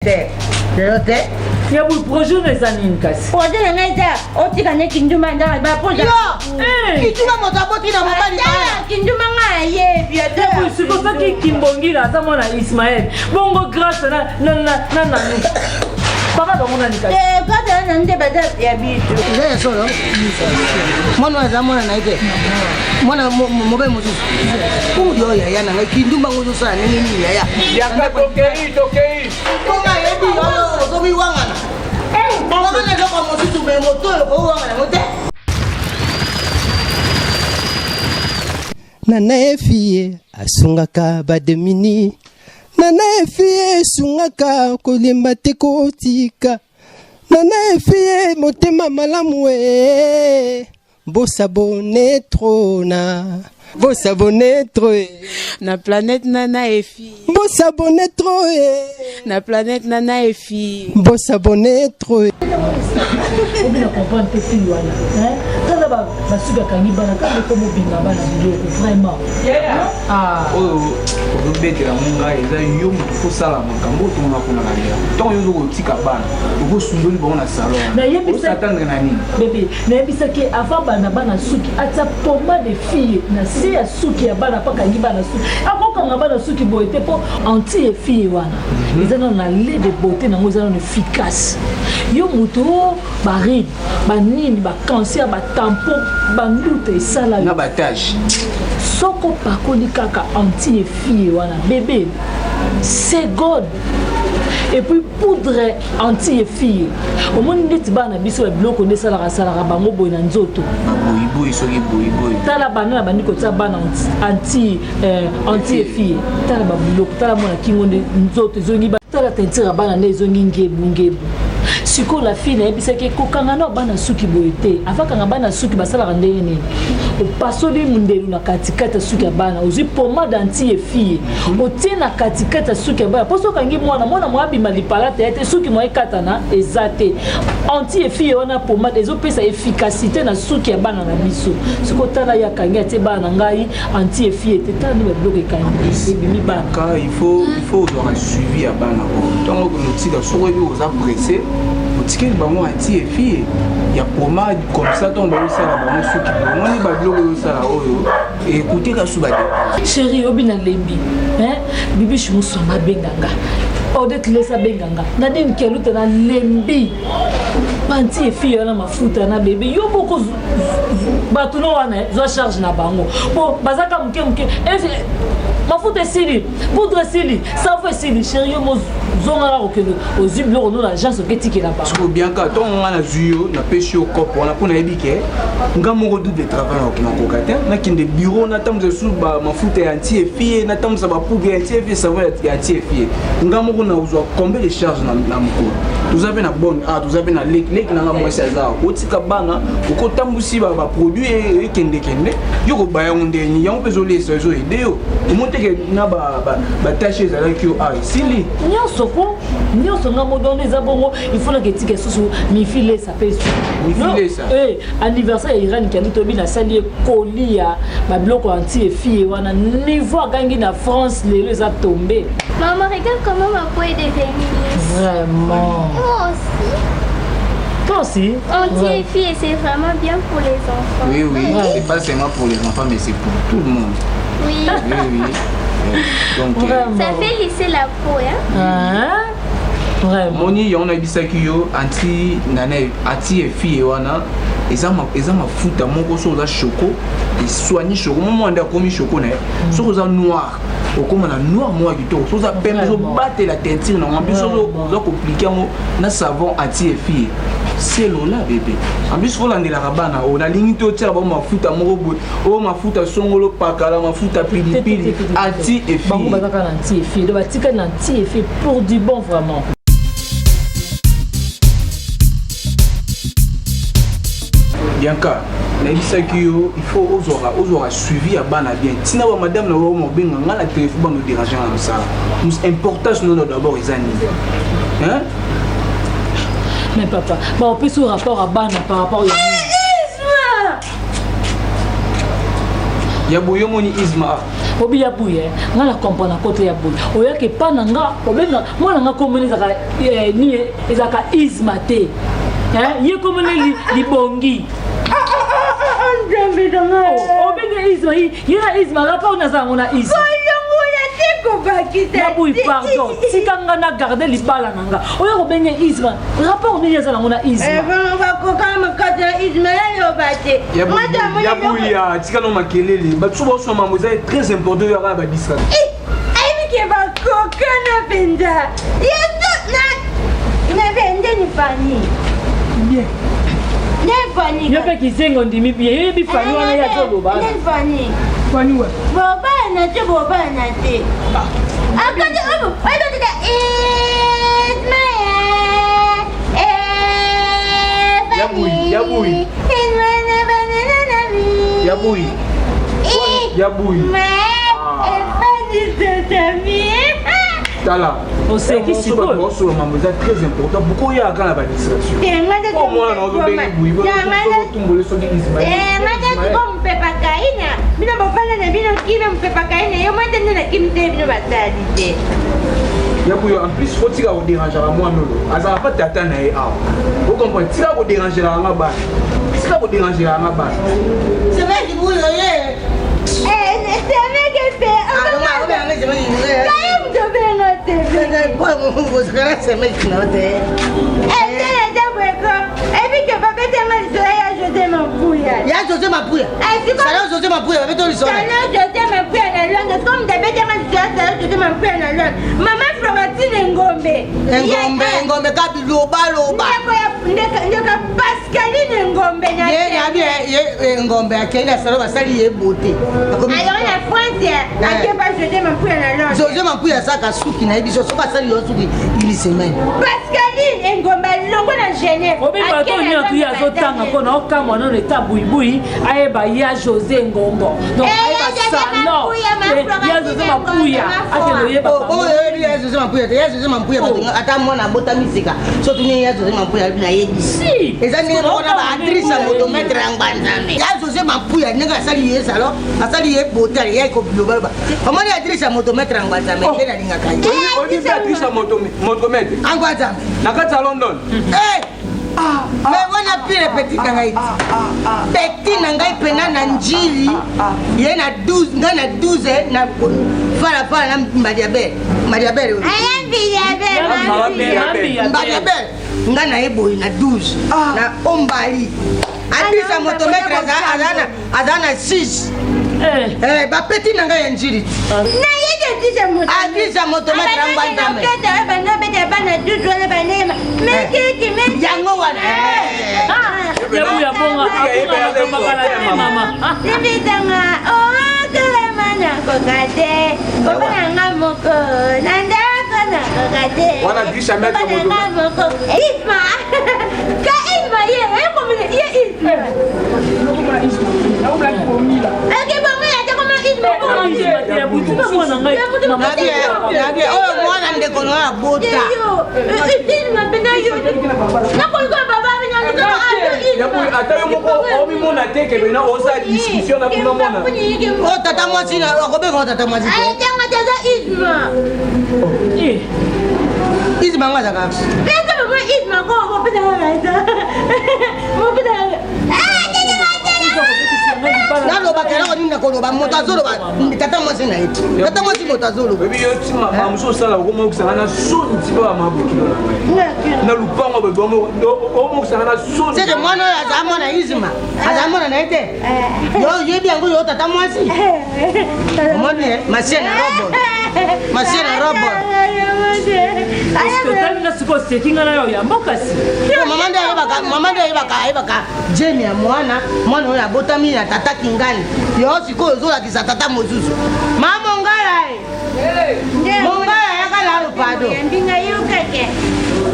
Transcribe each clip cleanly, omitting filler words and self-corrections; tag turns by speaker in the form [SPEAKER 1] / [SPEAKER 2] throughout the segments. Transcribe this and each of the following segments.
[SPEAKER 1] Te. Lelo te.
[SPEAKER 2] Ya boye projet no eza nini kasi?
[SPEAKER 1] Projet na ngai eza otika nde kindumba ndanga ba projet.
[SPEAKER 3] Yo! Eh! Kindumba moto aboti na mobali
[SPEAKER 1] bana. Kindumba ngai ayebi.
[SPEAKER 2] Ya boye siko soki kimbongila aza mwana Ismaël. Bongo grâce na na na na na papa bango nani kasi?
[SPEAKER 1] Eh, grâce na nde baza ya biso.
[SPEAKER 3] Eza ya solo. Mwana aza mwana na ye te. Mwana mobali mosusu. Kundi oyo yaya na ngai kindumba ngo ozosala ndenge nini yaya?
[SPEAKER 4] Yaka tokei tokei.
[SPEAKER 3] Konga yebi ozomiwangana. Wangana eloko mosusu me moto oyo kowangana yango te.
[SPEAKER 5] Nana efie asungaka bademini Nana efie esungaka kolemba te kotika Nana efie motema malamu e Bo s'abonner trop na Bo s'abonner trop eh.
[SPEAKER 6] Na planète Nana et fille.
[SPEAKER 5] Bo s'abonner trop eh.
[SPEAKER 6] Na planète Nana et fille.
[SPEAKER 5] Bo s'abonner trop eh.
[SPEAKER 2] Obina comprendre te fille wana hein tala ba basuki akangi bana kaka ekoma obinga bana biloko vraiment
[SPEAKER 4] ah. Oyo ozobetela ngo ngai eza yo moto fosala makambo oyo tomona kuna na ndako ntango yo ozokotika bana okosundoli bango na salon osatendre na nini
[SPEAKER 2] bebe Nayebisaki ye avant banda bana suki atia pomade fille na se ya suki ya bana po akangi bana suki akokanga bana suki boye te po anti ye fille wana mhm. eza nano na lait de beauté nango eza nano efficace yo moto oh, baride banini bacancer batampon banduta esala
[SPEAKER 4] na batage
[SPEAKER 2] soko opakoli kaka anti ye fille wana bebe seconde et puis poudre anti fille omoni ndeti bana biso ya biloko nde esalaka salaka bango boye na nzoto
[SPEAKER 4] boyiboyi soki boyiboyi
[SPEAKER 2] tala bana na bandi kotia bana anti eh, anti fille tala babiloko tala mwana kingo nde nzoto ezongi tala teinture ya bana nde ezongi ngebu ngebu sikoyo la fille nayebisaki kokanga na bana suki boye te avakanga bana suki basalaka ndenge nini opasoli mundelu na katikati ya suki ya bana ozwi pomade anti fille otie na katikati ya suki ya bana mpo soki okangi mwana mwana mwa abima lipalata ya te suki mwa ekatana eza te anti efille wana pomade ezopesa efficacité na suki ya bana na biso soki otala ye akangi atie bana na ngai anti efille te tala nde babiloko ekangi ebimi bana
[SPEAKER 4] ka il faut il faut ozwaka suivi ya bana oyo ntango okende otika soki oyebi oza presse otikeli bango anti efille ya pomade comme ça ntango bazosala bango suki omoni babiloko ozosala oyo Écoutez ka suba te.
[SPEAKER 2] Chérie obi na lembi. Hein? Bibiche musomba benga nga. Odette lesa benga nga. Nadine Keluta na lembi. Panti et fille wana mafuta na bébé yo boko bato no wana eh, zwa charge na bango. Po bazaka muke muke. Eh, mafuta esili, poudre esili, savon esili. Chérie yo mo zonga na kokende ozwi biloko no na agence oketikela bango.
[SPEAKER 4] Siko Bianca, ntongo nga nazwi yo napesi yo kopo wana mpo nayebi ke nga moko double travail nakoka te nakende bureau natambwisa lisusu mafuta ya anti efie natambwisa bapoudre ya anti efie savon ya anti efie nga moko nazwa combien de charge na mokolo toza mpe na bonne a ah, toza mpe na leki leki nanga mwasi aza otika bana okotambwisi baproduit ekendekende yo kobaya yango ndeni yango mpe ezolesa ezoyede yo omoni teke na batache ezalaki yo a ah, esili
[SPEAKER 2] nyonso ko nyonso nga modondo eza bongo il faut naka etika lisusu mifilesa mpe eh, anniversaire ya iran kiandi toyebi nasali ye koli ya babiloko anti efie wana niveau agangi na france lelo eza tombe
[SPEAKER 7] Maman, regarde comment ma peau est devenue lisse.
[SPEAKER 2] Vraiment.
[SPEAKER 7] Moi aussi.
[SPEAKER 2] Toi aussi
[SPEAKER 7] Anti ouais. et c'est vraiment bien pour les enfants.
[SPEAKER 4] Oui, oui, ouais. c'est pas seulement pour les enfants, mais c'est pour tout le monde.
[SPEAKER 7] Oui.
[SPEAKER 4] Oui, oui. Donc,
[SPEAKER 7] euh, ça fait lisser la peau, hein?
[SPEAKER 2] Hein?
[SPEAKER 4] moni yango nayebisaki yo anti nana anti efie wana eza eza mafuta moko soki oza choco eswani choco mo mwana nde akomi choco na ye mm. soki oza noir okóma na noir moko ya kitoko soki oza pembe ozobatela teinture na yango biso oza koplike yango na savon anti efie selola bebe en plus olandelaka bana oyo nalingi te otiaka bango mafuta moko boye oyo mafuta songolo pakala mafuta pilipili anti
[SPEAKER 2] efie bango bazaka na anti efie donc batikali na anti efie pour du bon vraiment
[SPEAKER 4] Bianca nayebisaki yo il faut ozwaka ozwaka suivi ya bana bien ntina ba madame na bango obenga nga na telefone bana oderange nga na mosala importance nono d'abord eza nini hein
[SPEAKER 2] mais papa baopesi rapport ya bana par rapport ya
[SPEAKER 4] ya boye omoni isma ah.
[SPEAKER 2] Obi ya buye, eh. nga na comprendre kote ya buye. Oyaka epa na nga, obenga mwana nga komona ezaka eh, ni ezaka isma te. Eh, ye komona li, libongi.
[SPEAKER 1] Nzambe na ngai.
[SPEAKER 2] Oh, obenga isma, ye na isma rapport naza yango na isma.
[SPEAKER 1] Kolongola te kobakisa.
[SPEAKER 2] Ya buyi pardon, tika nga na garder libala na nga. Oya kobenga isma, rapport nini aza nango na isma?
[SPEAKER 1] Eh, bakoka makati ya isma yaloba te.
[SPEAKER 4] Ya buyi, tika no makelele. Bato so baosoma mambo eza très important oyo yaka na badistraction.
[SPEAKER 1] Eh, ayebi ke bakokana mpenza. Yesu na na bende ni fani.
[SPEAKER 2] Bien.
[SPEAKER 1] Ne fani.
[SPEAKER 2] Yo mpe kizengo ndimi bien. Yo yebi fani wana ye azoloba.
[SPEAKER 1] Ne fani.
[SPEAKER 4] Fani wa.
[SPEAKER 1] Bobana te bobana te. Akati oyo oyo tata Ismaël. Eh
[SPEAKER 4] Ya buyi, ya buyi. Ya buyi. Ya buyi. Tala.
[SPEAKER 2] Oseki sikoyo.
[SPEAKER 4] Osolo mambo eza très important. Pourquoi oyaka na ba distraction? Mwana na ozobengi buyi, otumbole soki Ismaël.
[SPEAKER 1] Mopepa kaina bino bofanda na bino kino mopepa kaina yo mwate nde na kimi te bino basali te
[SPEAKER 4] ya boyo en plus faut tika koderangeaka mwana oyo azalaka pa tata na ye awa ocomprendre tika koderangelaka nga bana tika koderangelaka nga bana
[SPEAKER 3] Ya José Mapuya. Salon José Mapuya, babeta lisolo.
[SPEAKER 1] Salon José Mapuya na Londres. Comme dabetanga lisolo Salon José Mapuya na Londres. Mama Florentine Ngombe.
[SPEAKER 3] Ngombe, Ngombe ka biloba loba.
[SPEAKER 1] Ndeko ya ndeko Pascaline Ngombe na.
[SPEAKER 3] Ye na bien ye Ngombe akei na salon basali ye beauté.
[SPEAKER 1] Alors na France ake pa José Mapuya na Londres.
[SPEAKER 3] José Mapuya asaka suki na ye biso soki asali yo suki une semaine.
[SPEAKER 1] Pascaline Ngombe alongwa na Genève.
[SPEAKER 2] Obi bato nyonso ye azotanga mpo na okamwa nano eta buibui ayeba ya José Ngongo. Donc ayeba salon ya José Mapuya akende oyeba.
[SPEAKER 3] Oyebi ya José Mapuya te ya José Mapuya bato ata mwana abotami sika so tuni ya José Mapuya alobi nayebi. Eza ndenge moko na baactrice ya motomètre ya Ngbanzambe. Ya José Mapuya ndenge asali ye salon asali ye beauté ye kobilobaloba. Omoni actrice ya motomètre ya Ngbanzambe nde nalingaka ye.
[SPEAKER 4] Oyebi actrice ya motomètre?
[SPEAKER 3] Ngbanzambe.
[SPEAKER 4] Na kati ya London.
[SPEAKER 3] Eh! Mais wana pire petit na ngai petit na ngai mpena na njili ye na 12 ngai na 12 na falafala na mbadiabel mbadiabel mbadiabel ngai na ye boye na 12 na ombali abisa motometre aza na 6 eh. Bapeti na ngai ya njili abisa motometre angwanzame yango wana
[SPEAKER 1] limbisanga okolemana nakoka te kobana nga moko na ndako nakoka te kobana nga moko isma ka isma ye ekomina ye isma ake bomila te koma isma
[SPEAKER 3] oyo mwana ndeko na yo abota
[SPEAKER 4] Ata yo moko omimona te ke bena osala discussion na kuna mwana
[SPEAKER 3] o tata mwasi akobenga o tata mwasi te isma yango azaka nalobaka eloko nini nakoloba moto azoloba tata mwasi na ye te tata mwasi moto azoloba
[SPEAKER 4] oyebi yo ti makambo mosusu osala okomokisanga na soni ti ba mabokilo na ngai na lupango omokisanga na soni
[SPEAKER 3] seke mwana oyo azala mwana izima azala mwana na ye te yo oyebi yango yo tata mwasi omoni masie na robo masie na robo
[SPEAKER 2] otali nga sikoyo oseki nga na yo yambo kasi
[SPEAKER 3] mama nde ayebaka mama nde ayebaka ayebaka jemi ya mwana mwana oyo abotami na tata kingani yo sikoyo ozolakisa tata mosusu ma mongala e mongala yaka na lopado
[SPEAKER 1] mbinga yokake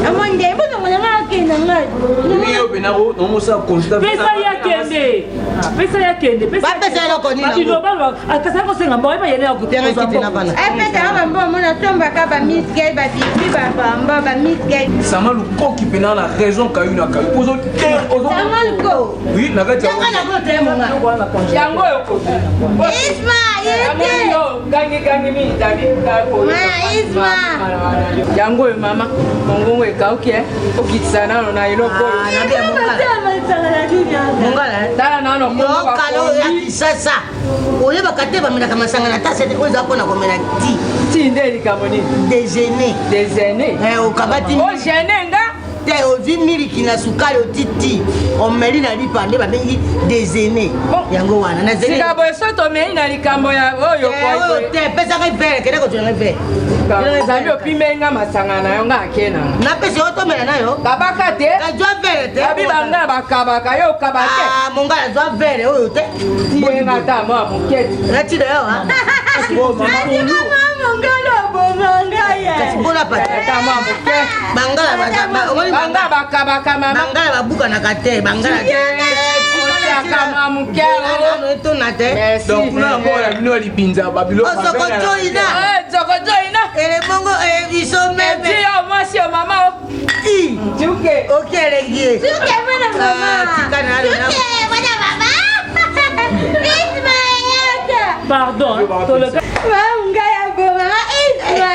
[SPEAKER 1] amonde ebonongo na nga akenda ngai
[SPEAKER 4] yo mpena naomosala constat.
[SPEAKER 2] Pesa ye akende, pesa ye akende.
[SPEAKER 3] Bapesa eloko nini yango?
[SPEAKER 2] Akasaki kosenga mbongo, yeba yene.
[SPEAKER 3] Tenga kiti na bana.
[SPEAKER 1] Epesaka bambongo, mona sombaka bamiske, babiswi, babamba bamiske.
[SPEAKER 4] Sama Lukoki mpena na raison, kayu na kayu.
[SPEAKER 1] Sama Luko.
[SPEAKER 4] Oui, na kati.
[SPEAKER 3] Yanga na kote monga.
[SPEAKER 8] Yango oyo.
[SPEAKER 1] Isma yete.
[SPEAKER 8] Gangi gangi mingi dabi.
[SPEAKER 1] Ma Isma.
[SPEAKER 8] Yango oyo mama, mongongo ekauki e okitisa nano na eloko oyo.
[SPEAKER 3] Mongala.
[SPEAKER 8] Tala nano.
[SPEAKER 3] Yokala oyo ya Kisasa, oyebaka te, bamelaka masanga na tase te. Oyo eza mpona komela ti.
[SPEAKER 8] Ti nde likambo nini?
[SPEAKER 3] Déjeuner.
[SPEAKER 8] Déjeuner.
[SPEAKER 3] Okabati.
[SPEAKER 8] Ogene nga.
[SPEAKER 3] Te, ozwi miliki na sukali, oti ti omeli na lipa, nde babengi déjeuner yango wana na
[SPEAKER 8] Sika boye so tomeli na likambo ya oyo.
[SPEAKER 3] Oyo te, pesaka verre, kende kozwela ngai verre.
[SPEAKER 8] Ezali opimeli nga masanga na yo, nga ake na.
[SPEAKER 3] Napesi yo, tomela na yo.
[SPEAKER 8] Kabaka te.
[SPEAKER 3] Zwa verre te.
[SPEAKER 8] Babi banga bakabaka, yo okaba te.
[SPEAKER 3] Mongala, zwa verre oyo te.
[SPEAKER 8] Tiyenga ata mwa moketi.
[SPEAKER 3] Natina yo.
[SPEAKER 1] Mongala obomanga ye.
[SPEAKER 3] Kasi mpona pati.
[SPEAKER 8] Ata mwa moke.
[SPEAKER 3] Bangala.
[SPEAKER 8] Banga bakabaka mama.
[SPEAKER 3] Bangala babukanaka te, bangala.
[SPEAKER 8] Otiaka mwa moke.
[SPEAKER 3] Etona te.
[SPEAKER 4] Donc kuna na moko na bino ya libinza babiloko.
[SPEAKER 3] Osokojoina.
[SPEAKER 8] Zokojoina.
[SPEAKER 3] Elebongo biso meme.
[SPEAKER 8] Eti yo mwasi yo mama o. Juke.
[SPEAKER 3] Oki elengi ye.
[SPEAKER 1] Juke mwana mama.
[SPEAKER 3] Tika na.
[SPEAKER 1] Juke mwana mama. Isma yaka.
[SPEAKER 2] Pardon, toleka.
[SPEAKER 1] Mama ya boma Isma.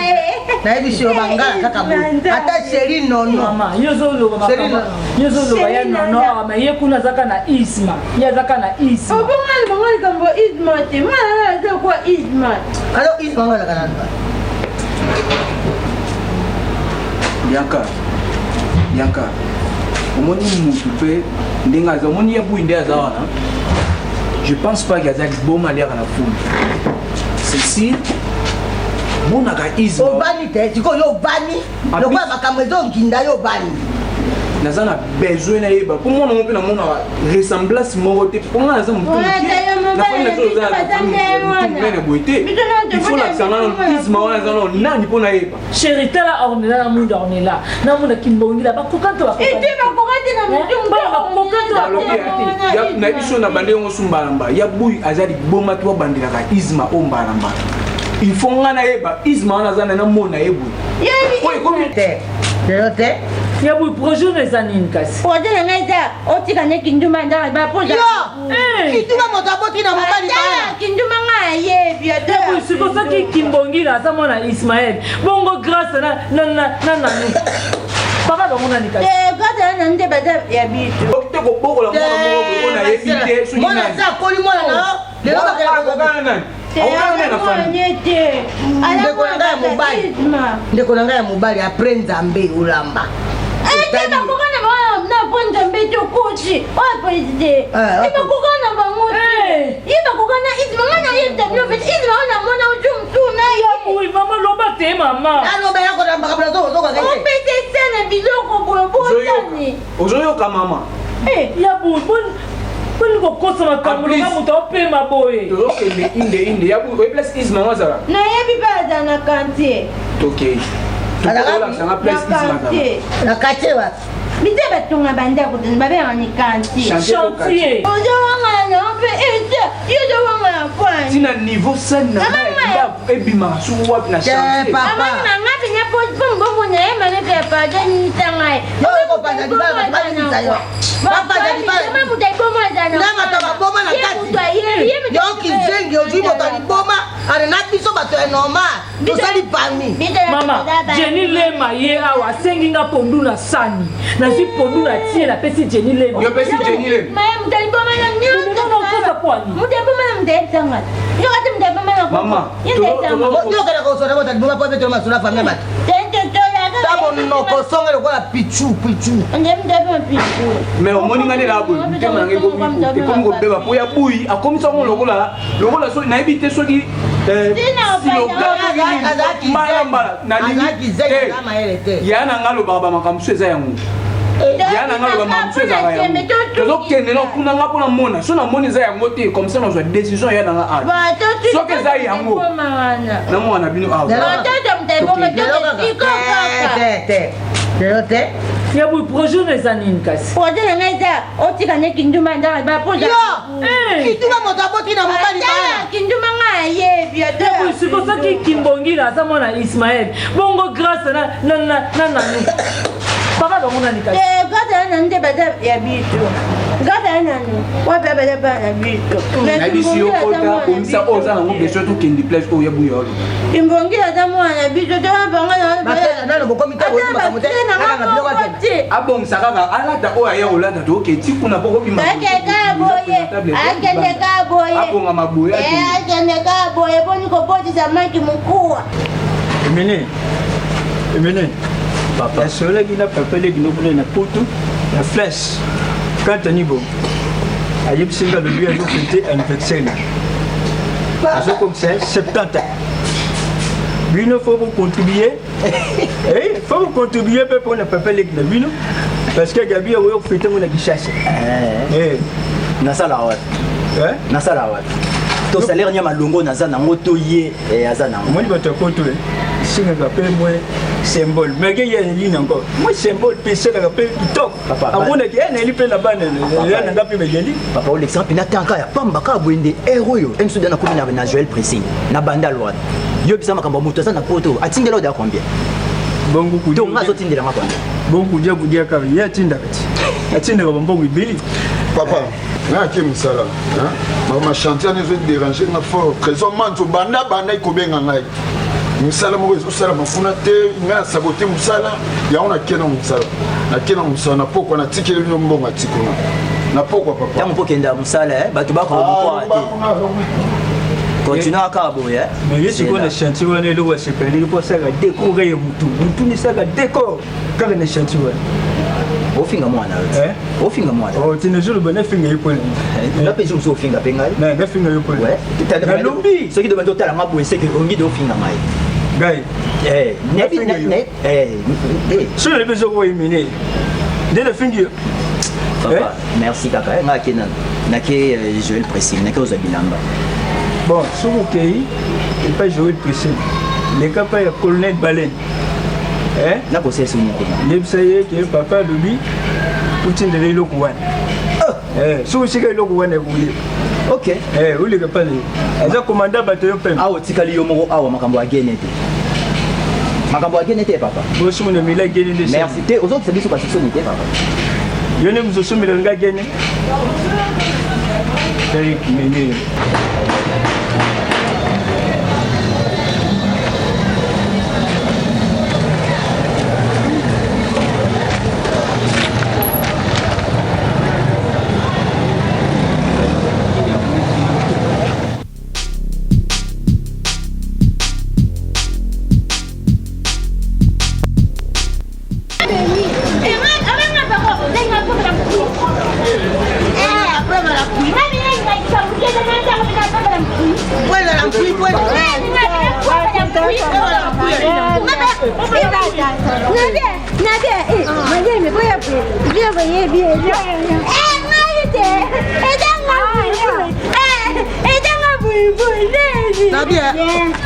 [SPEAKER 3] Nayebi si yo bangala kaka boye, ata sheri nono.
[SPEAKER 2] Mama, yo ozoloba makambo, yo ozoloba ya nono awa, ma ye kuna azaka na Isma, ye azaka na Isma.
[SPEAKER 1] Obonga bango likambo Isma te, mwana na aza kwa Isma.
[SPEAKER 3] Alo Isma ngo azaka nanu.
[SPEAKER 4] Bianca, Bianca, omoni mutu mpe ndenge aza, omoni ye buyi nde aza wana. Je pense pas ke aza liboma, aliaka na fulu. Cécile, monaka Isma.
[SPEAKER 3] Obani te, sikoyo obani lokola makambo ezonginda yo, obani.
[SPEAKER 4] Naza na besoin nayeba mpo mwana ngo mpe namonaka ressemblance moko te, mpo nga naza motumonene boye te. Il faut lakisa nga nano Isma wana aza nano nani mpo nayeba.
[SPEAKER 2] Chéri, tala Ornela na mwinda, Ornela na mwinda kimbongila bakoka to.
[SPEAKER 1] Ete bakoka te na mutu.
[SPEAKER 2] Bakoka to, bakoka te.
[SPEAKER 4] Na biso na bande yango su mbala mbala ya buyi aza liboma to babandelaka Isma o mbala mbala. Il faut nga nayeba Isma wana aza na namona ye boye oyo ekomi.
[SPEAKER 3] Te, lelo te.
[SPEAKER 2] Ya boye, projet no eza nini kasi?
[SPEAKER 1] Projet na ngai eza otika nde kindumba ndaka baprojet.
[SPEAKER 3] Yo kindumba, moto aboti na mobali bana.
[SPEAKER 1] Kindumba ngai ayebi.
[SPEAKER 2] Ya boye, siko soki kimbongila aza mwana Ismael bongo, Grâce na nanu papa bango nani kasi?
[SPEAKER 1] Grâce na nanu nde baza ya biso.
[SPEAKER 4] Te kobokola mwana moko boye oyo nayebi te soki
[SPEAKER 3] mwana
[SPEAKER 4] nani.
[SPEAKER 3] aza akoli, mwana na yo lelo.
[SPEAKER 4] Akokana nani? Akokana nani na famille?
[SPEAKER 1] Te.
[SPEAKER 3] Ndeko na ngai ya mobali, ndeko na ngai ya mobali, apres Nzambe olamba.
[SPEAKER 1] Ete bakoka na bango na po Nzambe te, okoti oyo président. E bakoka na bango te, ye bakoka na Isma, nga na yebisa bino pete Isma oyo namona ojo mosusu na ye.
[SPEAKER 2] Boye mama, loba te mama.
[SPEAKER 3] Naloba yako na makambo nazokozoka.
[SPEAKER 1] Opesa esa na biloko boye botani.
[SPEAKER 4] Ozoyoka mama?
[SPEAKER 2] Ya boye, boni kokosa makambo loka moto aopema boye?
[SPEAKER 4] Tozokende inde inde ya boye, oyebi place Isma ngo azala?
[SPEAKER 1] Nayebi mpe aza na quartier.
[SPEAKER 4] Tokei, olakisanga place Isma azala.
[SPEAKER 3] Na quartier wapi?
[SPEAKER 1] Bite batonga bandako babengaka ni quartier.
[SPEAKER 2] Chantier.
[SPEAKER 1] Ozowangana na mpe ete yo ozowangana poani.
[SPEAKER 4] Ntina niveau sani na ngai ndako ebimaka soki wapi na chantier.
[SPEAKER 1] Amani na nga penya po mbongo na ye maleke ya pardon nitanga ye.
[SPEAKER 3] Kopanza libala, bato balingisa yo, bapanza libala na bato baboma na kati. Yo kizengi, ozwi moto ya liboma ana na biso bato ya normal, tosali famille.
[SPEAKER 2] Mama Jenny Lema ye awa asengi nga pondu na sani, nazwi pondu na tie, napesi Jenny Lema.
[SPEAKER 4] Yo pesi Jenny Lema.
[SPEAKER 2] Okosa kwani?
[SPEAKER 4] Mama.
[SPEAKER 3] Yokenda kosona moto ya liboma po ebetelo masolo ya famille ya bato ta monoko songe lokola pichu pichu.
[SPEAKER 4] Mais omoni nga nde na boye, motema na ngai ekomi kobeba mpo ya buyi akomisa ngo lokola lokola soki nayebi te soki mbala mbala nalingi te. Ya na nga alobaka bamakambo mosusu eza yango, ya na nga aloba makambo mosusu ezalaka yango. Tozokende na kuna nga mpona mona so namoni eza yango te, comme ça nazwa décision ya na nga awa. Soki eza yango, namona na bino awa.
[SPEAKER 3] Te, lelo te.
[SPEAKER 2] Ya boye projet na eza nini kasi?
[SPEAKER 1] Projet na ngai eza otika nde kindumba ndaka ba projet.
[SPEAKER 3] Yo!
[SPEAKER 2] Eh!
[SPEAKER 3] Kindumba moto aboti na mobali bana.
[SPEAKER 1] Kindumba ngai ayebi
[SPEAKER 2] Ya boye siko soki kimbongila aza mwana Ismaël, bongo grâce na na na na nanu. Papa bango nani kasi?
[SPEAKER 1] Eh, grâce na nanu nde baza ya biso. Grâce na nanu, wapi baza bana na biso.
[SPEAKER 4] Nayebisi yo kota komisa oyo oza nango besoin tokende place oyo ya buya oloba.
[SPEAKER 1] Kimbongila aza mwana na biso, to bango na
[SPEAKER 3] nano bokomi te boyebi makambo te akanga biloko akende
[SPEAKER 4] abongisa kaka alata oyo aya kolata toke ti kuna po kobima
[SPEAKER 1] akende kaka boye akende kaka boye
[SPEAKER 4] abongama boye
[SPEAKER 1] akende kaka boye boni kobotisa maki mokuwa
[SPEAKER 9] emene emene papa nasololaki na papa leki no kuna na poto na flash kantani bo ayebisi nga alobi azofete anniversaire azokomisa 70 ans bino faut bocontribue eh, faut bocontribue mpe mpona papa leki na bino parce que gabi akoya kofete ngo na kinshasa
[SPEAKER 10] eh.
[SPEAKER 9] eh.
[SPEAKER 10] nasala wapi nasala wapi to salaire nya malongo naza nango to ye aza nango
[SPEAKER 9] omoni bato ya poto esengaka mpe mwe symbole mais ke ye aleli nango mwe symbole mpe esalaka mpe kitoko amonaki ye nayeli mpe na bana ya nanga mpe bayeli
[SPEAKER 10] papa olekisaka mpe na tanka ya pamba kaka boye nde heure oyo msuda nakomi na joel pressing na bandal wana yo bisa makambo ya moto aza na poto atindela oda combien
[SPEAKER 9] bongo
[SPEAKER 10] to nga azotindela nga combien
[SPEAKER 9] bongo kudia kudia kaka ye atindaka ti atindaka bambongo ebeli
[SPEAKER 11] papa nga ake mosala mama chantier wana ezoderange nga fort trésor manzo banda banda ekobenga ngai mosala moko ezosalama kuna te ngai nasabote mosala yango nake na mosala nake na mosala na pokwa natikeli bino mbongo ati kuna na pokwa papa
[SPEAKER 10] ntango mpo okenda mosala eh, bato bakomokwaa te continue kaka boye eh.
[SPEAKER 9] mais ye sikoyo na chantier wana eloko asepeleli mpo asalaka décor ya motu motu nisalaka décor kaka na chantier wana
[SPEAKER 10] ofinga mwana yo
[SPEAKER 9] eh?
[SPEAKER 10] ofinga mwana
[SPEAKER 9] oh, tine ozoloba nafinga ye mpona
[SPEAKER 10] nga mpe mosusu ofinga mpe ngai
[SPEAKER 9] nafinga yo mpona nalobi
[SPEAKER 10] soki dobandi otala nga boye seke ongi de ofinga ngai
[SPEAKER 9] ngai soki nalobi ezoko oyemine nde nafingi yo
[SPEAKER 10] papa merci kaka ngai ake nano nake joel pressing nake ozwa bilamba
[SPEAKER 9] bon soki okei epai joel pressing leka mpa ya colonel baleine
[SPEAKER 10] nakosala soki nini
[SPEAKER 9] yebisa ye ke papa alobi otindela eloko wana soki osika eloko wana ekolia
[SPEAKER 10] ok
[SPEAKER 9] oleka mpa na ye aza komanda bato yo pembe
[SPEAKER 10] awa otikali yo moko awa makambo ya gene te makambo ya gene te papa
[SPEAKER 9] bosomo na mila gene nde
[SPEAKER 10] merci te ozokisa biso kasi soni te papa
[SPEAKER 9] yo nde mozosomela nga gene Eric Menye.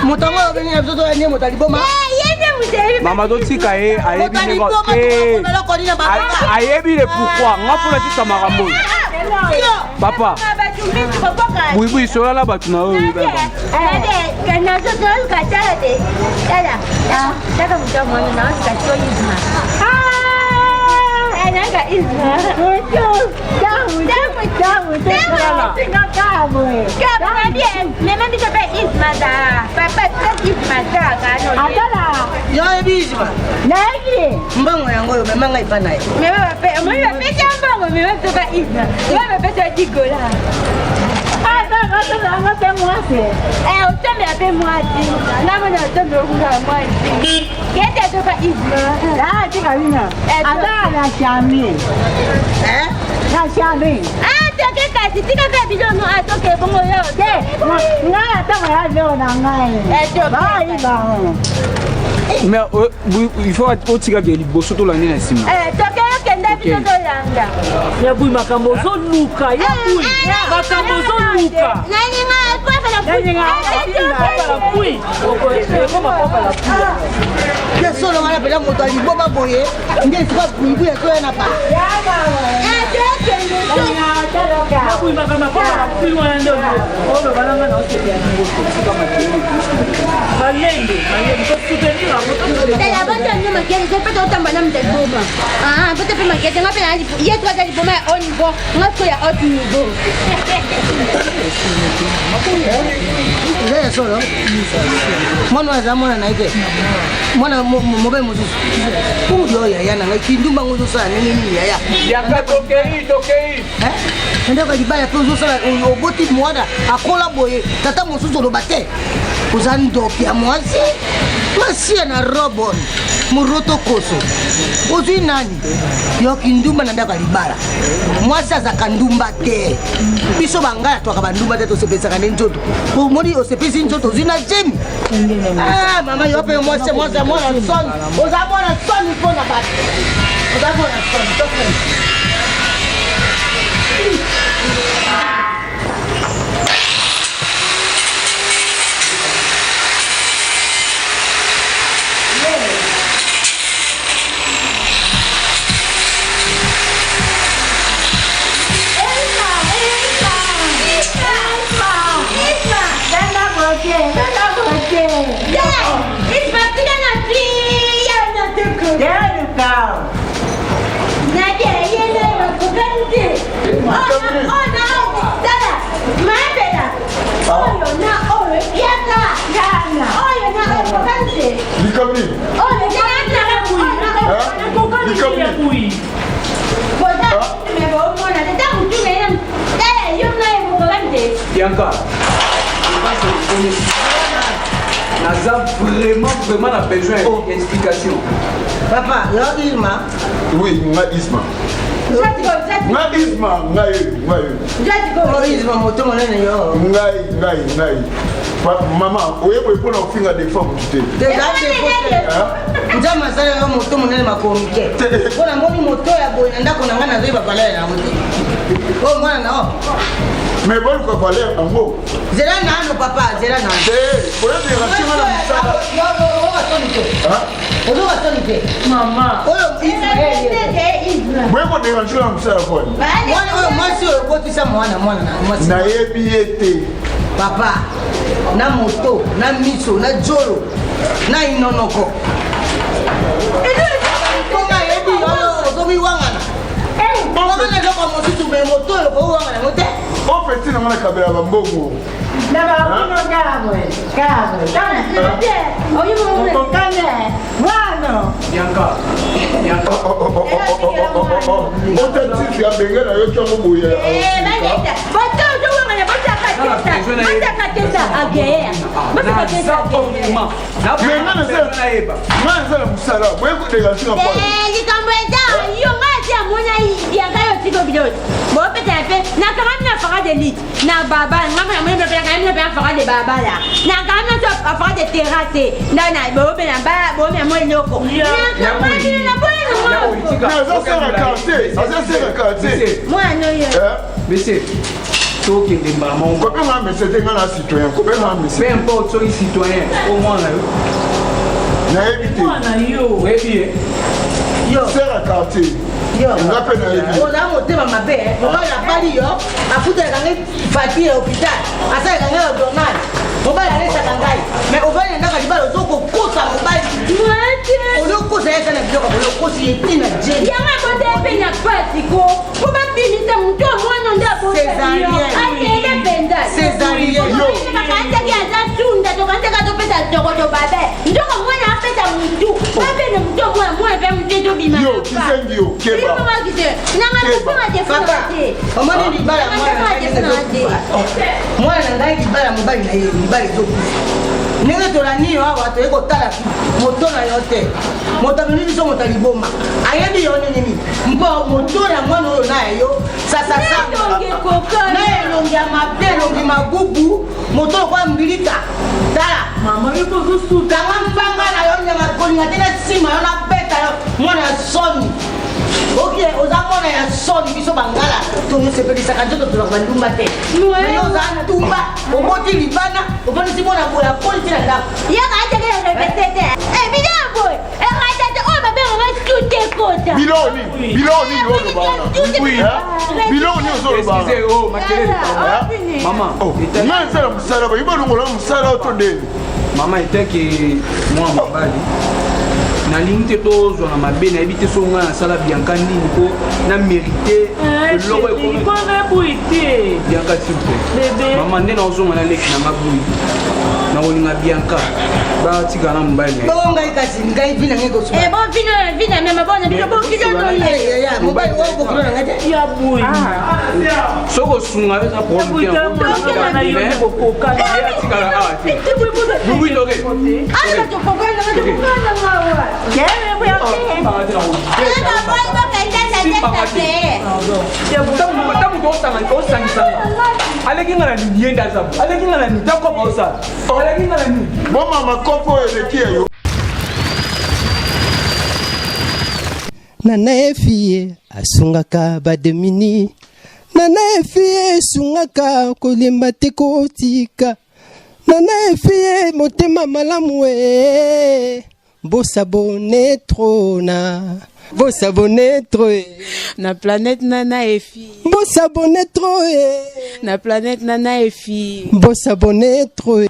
[SPEAKER 3] Moto yango obengi na biso toya nde moto ya liboma.
[SPEAKER 4] Mama totika ye ayebi ayebi le pourquoi nga mpo natika makambo oyo papa buibui solala bato na oyo
[SPEAKER 3] Yo oyebi Isma?
[SPEAKER 1] Nayebi.
[SPEAKER 3] Mbongo yango oyo mema ngai epa na ye.
[SPEAKER 1] Otombela mpe mwasi namona otombela okungaka mwasi kete atoka isma
[SPEAKER 12] Aza na charme. Na charme.
[SPEAKER 1] Toke kasi tika mpe bilono atoke bongo yo
[SPEAKER 12] te. Ngai ata baya veo na ngai. Bayiba.
[SPEAKER 4] Mais il faut otikaka liboso tolandi na nsima.
[SPEAKER 1] Toke okenda biso tolanda.
[SPEAKER 2] Ya bui makambo ozoluka ya bui makambo ozoluka.
[SPEAKER 1] Nalinga
[SPEAKER 3] Ya solo wana mpenza moto ya liboma boye nde esika buibu ezoya na ba
[SPEAKER 1] Ye to aza liboma ya haut niveau nga sikoyo ya haut niveau.
[SPEAKER 3] Eza ya solo mwana oyo aza mwana na ye te mwana mobali mosusu oyo yaya na ngai kindumba ngo ozosala ndenge nini yaya
[SPEAKER 4] yaka tokei tokei
[SPEAKER 3] ndako ya libala mpe ozosala oboti mwana akola boye tata mosusu oloba te oza ndoki ya mwasi masiya na robon moroto koso ozwi nani yo kindumba na ndako ya libala mwasi azalaka ndumba te biso bangala twaka bandumba te tosepesaka nde nzoto omoni osepesi nzoto ozwi na jemi ah, mama yo mpe mwasi mwasi mwana soni oza mwana soni mpo na bato oza mwana soni.
[SPEAKER 11] Likambo nini? Likambo nini?
[SPEAKER 4] Bianca, naza vraiment vraiment na besoin ya explication.
[SPEAKER 3] Papa, yo Isma.
[SPEAKER 11] Oui, nga Isma. Nga Isma, ngai ngai.
[SPEAKER 3] Oyo Isma moto monene yo.
[SPEAKER 11] Ngai ngai ngai. Mama, oye boye mpo na kofinga defa motu te.
[SPEAKER 3] Nzambe asalaka moto monene makolo mike. Mpo namoni moto ya boye na ndako na ngai nazoyeba valeur yango te. Oyo mwana na o.
[SPEAKER 11] Mais boluka valeur yango.
[SPEAKER 3] Zela nano papa, zela nano.
[SPEAKER 11] Te, oyebi rasinga na mosala.
[SPEAKER 3] Oyoka soni te. Ozoka soni te.
[SPEAKER 2] Mama.
[SPEAKER 3] Oyo Isma.
[SPEAKER 11] Boye koderange na mosala koni.
[SPEAKER 3] Mwana oyo mwasi oyo okotisa mwana mwana na mwasi.
[SPEAKER 11] Nayebi ye te.
[SPEAKER 3] Papa, na moto, na miso, na jolo, na inonoko. Koma yebi oyo ozomiwangana. Ozana eloko mosusu me moto oyo okowangana yango te.
[SPEAKER 11] Ofeti na nga na kabela bambongo.
[SPEAKER 4] Bianca, Bianca.
[SPEAKER 11] Otantisi ya benge na yo ntango boye. Nga naza na mosala boye koderange nga
[SPEAKER 1] likambo eza yo nga esi amona bianka yo tiko biloko bopetela mpe nakangami na fara de lit na baba nga mpe namoni mpe nakangami na mpe afara de baba la nakangami na so afara de terrasse na na bobe na ba bobe na mo eloko nakangami na boye na mo
[SPEAKER 11] aza sera quartier aza sera quartier
[SPEAKER 1] mwana oyo
[SPEAKER 4] Monsieur, tokende mbala moko.
[SPEAKER 11] Kobenga monsieur te nga na citoyen kobenga monsieur.
[SPEAKER 4] Peu importe soki citoyen o mwana yo.
[SPEAKER 11] Nayebi te.
[SPEAKER 2] Mwana yo.
[SPEAKER 4] Oyebi ye.
[SPEAKER 11] Sera quartier. Nga mpe nayebi.
[SPEAKER 3] Oza motema mabe mobali abali yo afutelaka ngai facture ya hôpital asalaka ngai ordonnance mobali alesaka ngai mais ovandi na ndako ya libala ozo kokosa mobali ozokosa ye ata na biloko boye okosi ye ti na jeni
[SPEAKER 1] yango abota mpe na pasi ko po babimisa moto ya mwana nde abotaakende mpenza bakanisaki aza sunda tokanisaki azopesa tokoto babe nzoka mwana apesa motu babene motu ya mwana mwana mpe motu ezobima
[SPEAKER 3] omoni libala mwana na ngai libala mobali na ye libala ezokufa ndenge tolandi yo awa toye kotala moto na yo te moto amemi biso moto ya liboma ayebi yo nini nini mpo moto ya mwana oyo na ya yo sasasana na elongi ya mabe elongi magugu moto lokola mbilika tala kanga mpanga na yo nyama kolinga te na nsima yo nabeta yo mwana ya soni. Ok, oza mwana ya soni, biso bangala tosepelisaka nzoto, tozalaka bandumba te. Yo oza ndumba, oboti libana, ofandisi mwana boye, akoli ti na ndako.
[SPEAKER 1] Yaka ateke na répété te. Eh, bino boye. Ekata te oyo babengaka tout ekota.
[SPEAKER 11] Biloko nini? Biloko nini oloba wana? Biloko nini ozoloba wana?
[SPEAKER 4] Excusez, oh, makelele. Mama,
[SPEAKER 11] ngai nsala mosala, bayi balongola mosala oyo to ndeni.
[SPEAKER 4] Mama, etake mwana mobali, nalingi te tozwa na mabe. Nayebi te so ngai nasala Bianka nini mpo na mérite eloko ekomi.
[SPEAKER 2] Kona boye te.
[SPEAKER 4] Bianka, s'il vous plaît.
[SPEAKER 2] Bébé.
[SPEAKER 4] Mama, nde nazonga na leki nanga bui, nakolinga Bianka batika na mobali na ye.
[SPEAKER 3] Bongo ngai kasi, ngai vi na ngai kosuka.
[SPEAKER 1] Eh, bon vino vina mema bona bino bon vino no ye.
[SPEAKER 3] Mobali oyo bokilo na ngai te.
[SPEAKER 2] Ya boye.
[SPEAKER 4] Soki osunga yo, eza problème te. Atikala awa te. Bubu toke.
[SPEAKER 1] Ala to kokana na to kokana ngawa. Kere boya ke. Ala boy ba kenda na teta te.
[SPEAKER 4] Ntango moto osangisanga, aleki nga na nini? Ye nde aza bo aleki nga na nini? Takopa osala aleki nga na nini?
[SPEAKER 11] Bomama, kopo oyo eleki ya yo.
[SPEAKER 5] Nana Efie asungaka bademini. Nana Efie esungaka, kolemba te, kotika. Nana Efie motema malamu e. Bosabonner trop na, bosabonner trop e.
[SPEAKER 6] Na planète Nana Efi.
[SPEAKER 5] Bosabonner trop e.
[SPEAKER 6] Na planète Nana Efi.
[SPEAKER 5] Bosabonner trop e.